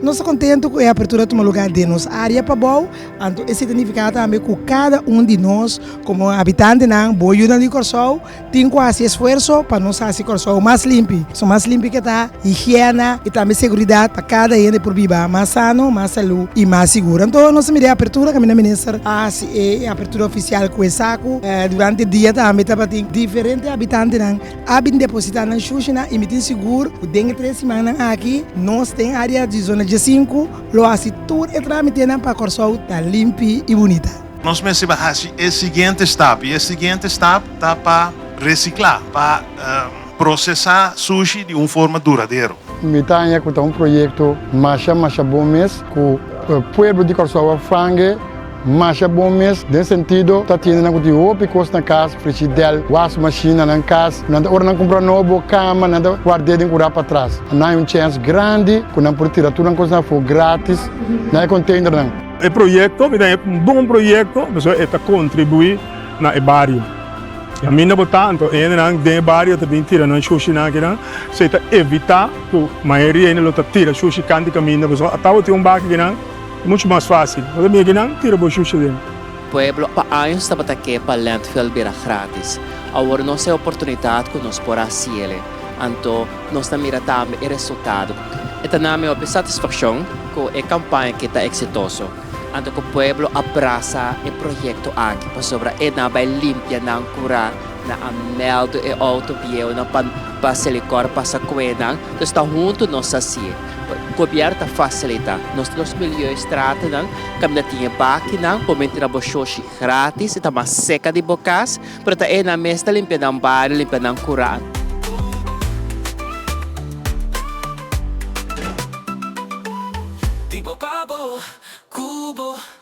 Nos ta kontentu ku e apertura a tuma lugá den nos área pabou, anto esei ta nifiká tambe ku kada un di nos komo habitantenan, bo yunan di Kòrsou, tin ku hasi esfuerso pa nos hasi Kòrsou mas limpi. So mas limpi ke ta, higiena i tambe seguridat pa kada hende por biba mas sano, mas salú i mas sigur. Anto nos a mira e apertura kaminda minister a hasi e apertura ofisial ku e saku. Durante dia tambe tabatin diferente habitantenan A bin depositá nan shushinan i mi tin sigur ku den e tres simannan aki nos den área di zona diesinku lo hasi tur e trámitenan pa Kòrsou ta limpi i bunita. Nos mester bai hasi e siguiente stap i e siguiente stap ta pa resiklá, pa prosesá sushi di un forma duradero. Mi ta haña ku ta un proyekto masha masha bon mes ku pueblo di Kòrsou a fange. Masha bon mes den sentido ta tiende nan ku tin hopi kos na kas, frishidèl, was mashin na nan kas, nan ta ora nan kumpra nobo kama nan ta ward'é den kura patras. Nan hay un chèns grandi ku nan por tira tur nan kosnan afó gratis na e konteinernan. E proyekto mi ta haña un bon proyekto pasobra e ta kontribuí na e bario. Kaminda bo ta anto e hendenan den e bario ta bin tira nan shushinan akinan, so e ta evitá ku mayoria hende lo ta tira shushi kanti kaminda pasobra ata bo tin un baki akinan. Muchu mas fásil. Bo ta mira kinan tira bo shusha den. Pueblo pa años tabata ke pa landfill bira gratis. Awor nos e oportunidat ku nos por hasiele. Anto nos ta mira tambe e resultado. E ta na mi hopi satisfakshon ku e kampaña aki ta eksitoso. Anto ku pueblo a brasa e proyekto aki pasobra e nan bai limpia nan kura, nan a mèldu e outo bieunan pa pa Selikor pasa kue nan. Entonces ta huntu nos hasié. Gobierno ta facilita nos nos milieustratennan caminda tin e bakinan por men tira bo shoshi gratis e ta mas seca di bo cas pero ta enan mes ta limpia nan bario limpia nan cura. Di bo pa bo, ku bo.